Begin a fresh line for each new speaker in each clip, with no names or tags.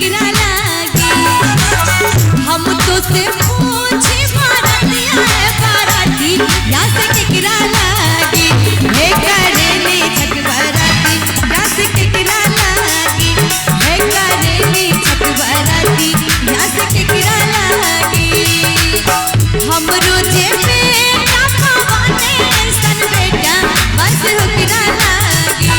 केकरा लागी। हम तो से पूछे बारातिया है बाराती या से केकरा लागी। हे करेली छठ बाराती या से केकरा लागी। हे करेली छठ बाराती या से केकरा लागी। हमरो जे बेटा पवाने सन बेटा बस हुकरा लागी।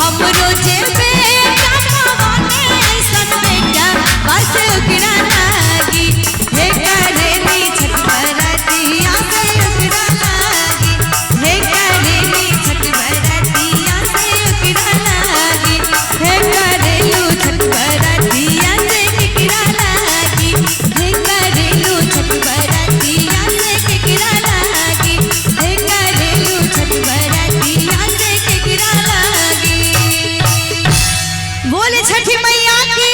हमरो जे बेटा पवाने सन बेटा बस हुकरा लागी। हे करेली छठ बराती या से हुकरा लागी। हे करेली छठ बराती या से हुकरा लागी। हे करेलू छठ बराती या से केकरा लागी। हे करेलू छठ बराती या से केकरा लागी। हे करेलू छठ बराती या से केकरा लागी। बोले छठी मैया की।